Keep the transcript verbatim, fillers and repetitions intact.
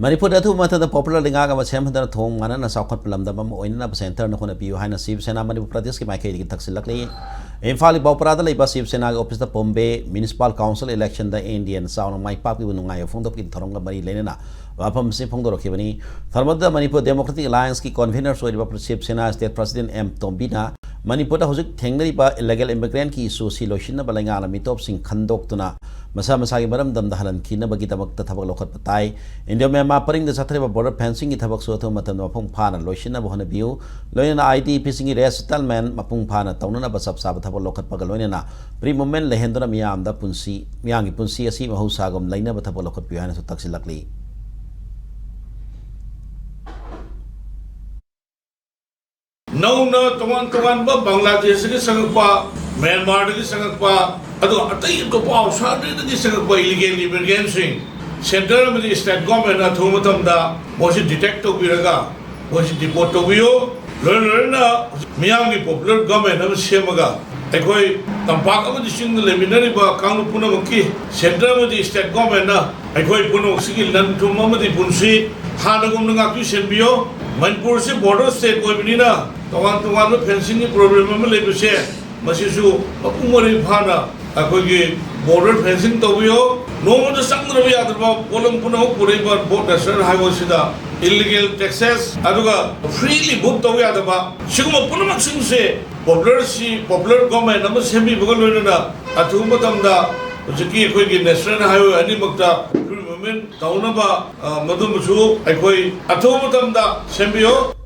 ꯃꯅꯤꯄꯨꯔꯗ ꯑꯊꯨꯕ ꯃꯇꯝꯗ ꯄꯣꯄꯨꯂꯔ ꯂꯩꯉꯥꯛ ꯑꯃ ꯁꯦꯝꯍꯟꯗꯨꯅ ꯊꯣꯡ ꯃꯥꯟꯅꯅ ꯆꯥꯎꯈꯠꯄ ꯂꯝꯗꯝ ꯑꯃ ꯑꯣꯏꯅꯅꯕ ꯁꯦꯟꯇꯔꯅ ꯍꯣꯠꯅꯕꯤꯌꯨ ꯍꯥꯏꯅ ꯁꯤꯕ ꯁꯦꯅꯥ ꯃꯅꯤꯄꯨꯔ ꯄ꯭ꯔꯗꯦꯁꯀꯤ ꯃꯥꯏꯀꯩꯗꯒꯤ ꯊꯛꯁꯤꯜꯂꯛꯂꯤ꯫ ꯏꯝꯐꯥꯜꯒꯤ ꯕꯥꯎꯄꯔꯥꯗ ꯂꯩꯕ ꯁꯤꯕ ꯁꯦꯅꯥꯒꯤ ꯑꯣꯐꯤꯁꯇ ꯕꯣꯝꯕꯦ ꯃ꯭ꯌꯨꯅꯤꯁꯤꯄꯥꯜ ꯀꯥꯎꯟꯁꯤꯜ ꯏꯂꯦꯛꯁꯟꯗ ꯑꯦꯟ ꯗꯤ ꯑꯦꯅ ꯆꯥꯎꯅ ꯃꯥꯏ ꯄꯥꯛꯄꯤꯕ ꯅꯨꯡꯉꯥꯏꯕ ꯐꯣꯡꯗꯣꯛꯄꯒꯤ ꯊꯧꯔꯝꯒ ꯃꯔꯤ ꯂꯩꯅꯅ ꯋꯥꯐꯝꯁꯤꯡ ꯐꯣꯡꯗꯣꯔꯛꯈꯤꯕꯅꯤ꯫ ꯊꯧꯔꯝ ꯑꯗꯨꯗ ꯃꯅꯤꯄꯨꯔ ꯗꯦꯃꯣꯀ꯭ꯔꯦꯇꯤꯛ ꯑꯦꯂꯥꯌꯟꯁꯀꯤ ꯀꯣꯟꯚꯤꯅꯔꯁ ꯑꯣꯏꯔꯤꯕ ꯁꯤꯕ ꯁꯦꯅꯥ ꯁ꯭ꯇꯦꯠ ꯄ꯭ꯔꯁꯤꯗꯦꯟ ꯑꯦꯝ ꯇꯣꯝꯕꯤꯅ ꯃꯅꯤꯄꯨꯔꯗ ꯍꯧꯖꯤꯛ ꯊꯦꯡꯅꯔꯤꯕ ꯏꯂꯤꯒꯦꯜ ꯏꯃꯤꯒ꯭ꯔꯦꯟꯠꯀꯤ ꯏꯁꯨ ꯑꯁꯤ ꯂꯣꯏꯁꯤꯟꯅꯕ ꯂꯩꯉꯥꯛꯅ ꯃꯤꯇꯣꯞꯁꯤꯡ ꯈꯟꯗꯣꯛꯇꯨꯅ ꯃꯁꯥ ꯃꯁꯥꯒꯤ ꯃꯔꯝꯗꯝꯗ ꯍꯜꯍꯟꯈꯤꯅꯕꯒꯤꯗꯃꯛꯇ ꯊꯕꯛ ꯂꯧꯈꯠꯄ ꯇꯥꯏ꯫ ꯏꯟꯗꯤꯌꯥ ꯃ꯭ꯌꯥꯟꯃꯥꯔ ꯄꯔꯤꯡꯗ ꯆꯠꯊꯔꯤꯕ ꯕꯣꯔꯗꯔ ꯐꯦꯟꯁꯤꯡꯒꯤ ꯊꯕꯛꯁꯨ ꯑꯊꯨꯕ ꯃꯇꯝꯗ ꯃꯄꯨꯡ ꯐꯥꯅ ꯂꯣꯏꯁꯤꯟꯅꯕ ꯍꯣꯠꯅꯕꯤꯌꯨ꯫ ꯂꯣꯏꯅꯅ ꯑꯥꯏ ꯗꯤ ꯄꯤꯁꯤꯡꯒꯤ ꯔꯤꯁꯦꯇꯜꯃꯦꯟꯠ ꯃꯄꯨꯡ ꯐꯥꯅ ꯇꯧꯅꯅꯕ ꯆꯞ ꯆꯥꯕ ꯊꯕꯛ ꯂꯧꯈꯠꯄꯒ ꯂꯣꯏꯅꯅ ꯐ꯭ꯔꯤ ꯃꯨꯚꯃꯦꯟꯠ ꯂꯩꯍꯟꯗꯨꯅ ꯃꯤꯌꯥꯝꯗ ꯄꯨꯟꯁꯤ, ꯃꯤꯌꯥꯝꯒꯤ ꯄꯨꯟꯁꯤ ꯑꯁꯤ ꯃꯍꯧꯁꯥꯒꯨꯝ ꯂꯩꯅꯕ ꯊꯕꯛ ꯂꯧꯈꯠꯄꯤꯌꯨ ꯍꯥꯏꯅꯁꯨ ꯇꯛꯁꯤꯜꯂꯛꯂꯤ꯫ ꯅꯧꯅ ꯇꯣꯉꯥꯟ ꯇꯣꯉꯥꯟꯕ ꯕꯪꯒ꯭ꯂꯥꯗꯦꯁꯇꯒꯤ ꯆꯪꯉꯛꯄ, ꯃ꯭ꯌꯥꯟꯃꯥꯔꯗꯒꯤ ꯆꯪꯉꯛꯄ, ꯑꯗꯨꯒ ꯑꯇꯩ ꯑꯇꯣꯞꯄ ꯑꯥꯎꯠꯁꯥꯏꯗꯔꯗꯒꯤ ꯆꯪꯉꯛꯄ ꯏꯂꯤꯒꯦꯜ ꯏꯃꯤꯒ꯭ꯔꯦꯟꯁꯤꯡ ꯁꯦꯟꯇꯔ ꯑꯃꯗꯤ ꯁ꯭ꯇꯦꯠ ꯒꯣꯔꯃꯦꯟꯅ ꯑꯊꯨꯕ ꯃꯇꯝꯗ ꯃꯣꯏꯁꯤ ꯗꯤꯇꯦꯛ ꯇꯧꯕꯤꯔꯒ ꯃꯣꯏꯁꯤ ꯗꯤꯄꯣꯔꯠ ꯇꯧꯕꯤꯌꯨ꯫ ꯂꯣꯏꯅ ꯂꯣꯏꯅꯅ ꯃꯤꯌꯥꯝꯒꯤ ꯄꯣꯄꯨꯂꯔ ꯒꯣꯔꯃꯦꯟ ꯑꯃ ꯁꯦꯝꯃꯒ ꯑꯩꯈꯣꯏ ꯇꯝꯄꯥꯛ ꯑꯃꯗꯤ ꯆꯤꯡꯗ ꯂꯩꯃꯤꯟꯅꯔꯤꯕ ꯀꯥꯡꯂꯨꯞ ꯄꯨꯝꯅꯃꯛꯀꯤ ꯁꯦꯟꯇꯔ ꯑꯃꯗꯤ ꯁ꯭ꯇꯦꯠ ꯒꯣꯔꯃꯦꯟꯅ ꯑꯩꯈꯣꯏ ꯄꯨꯝꯅꯃꯛꯁꯤꯒꯤ ꯂꯟ ꯊꯨꯝ ꯑꯃꯗꯤ ꯄꯨꯟꯁꯤ ꯍꯥꯟꯅꯒꯨꯝꯅ ꯉꯥꯛꯄꯤ ꯁꯦꯟꯕꯤꯌꯨ꯫ ꯃꯅꯤꯄꯨꯔꯁꯤ ꯕꯣꯔꯗꯔ ꯁ꯭ꯇꯦꯠ ꯑꯣꯏꯕꯅꯤꯅ ꯇꯣꯉꯥꯟ ꯇꯣꯉꯥꯟꯕ ꯐꯦꯟꯁꯤꯡꯒꯤ ꯄ꯭ꯔꯣꯕ꯭ꯂꯦꯝ ꯑꯃ ꯂꯩꯕꯁꯦ ꯃꯁꯤꯁꯨ ꯃꯄꯨꯡ ꯃꯔꯩ ꯐꯥꯅ ꯑꯩꯈꯣꯏꯒꯤ ꯕꯣꯔꯗꯔ ꯐꯦꯟꯁꯤꯡ ꯇꯧꯕꯤꯌꯨ꯫ ꯅꯣꯡꯃꯗ ꯆꯪꯗ꯭ꯔꯕ ꯌꯥꯗ꯭ꯔꯕ ꯄꯣꯠꯂꯝ ꯄꯨꯝꯅꯃꯛ ꯄꯨꯔꯛꯏꯕ ꯕꯣꯠ ꯅꯦꯁꯅꯦꯜ ꯍꯥꯏꯋꯦꯁꯤꯗ ꯏꯂꯤꯒꯦꯜ ꯇꯦꯛꯁꯦꯁ ꯑꯗꯨꯒ ꯐ꯭ꯔꯤꯂꯤ ꯃꯨꯚ ꯇꯧꯕ ꯌꯥꯗꯕ ꯁꯤꯒꯨꯝꯕ ꯄꯨꯝꯅꯃꯛꯁꯤꯡꯁꯦ ꯄꯣꯄꯨꯂꯔꯁꯤ, ꯄꯣꯄꯨꯂꯔ ꯒꯣꯔꯃꯦꯟ ꯑꯃ ꯁꯦꯝꯕꯤꯕꯒ ꯂꯣꯏꯅꯅ ꯑꯊꯨꯕ ꯃꯇꯝꯗ ꯍꯧꯖꯤꯛꯀꯤ ꯑꯩꯈꯣꯏꯒꯤ ꯅꯦꯁꯅꯦꯜ ꯍꯥꯏꯋꯦ ꯑꯅꯤꯃꯛꯇ ꯐ꯭ꯔꯤ ꯃꯨꯚꯃꯦꯟꯠ ꯇꯧꯅꯕ, ꯑ, ꯃꯗꯨꯃꯁꯨ ꯑꯩꯈꯣꯏ ꯑꯊꯨꯕ ꯃꯇꯝꯗ ꯁꯦꯝꯕꯤꯌꯨ꯫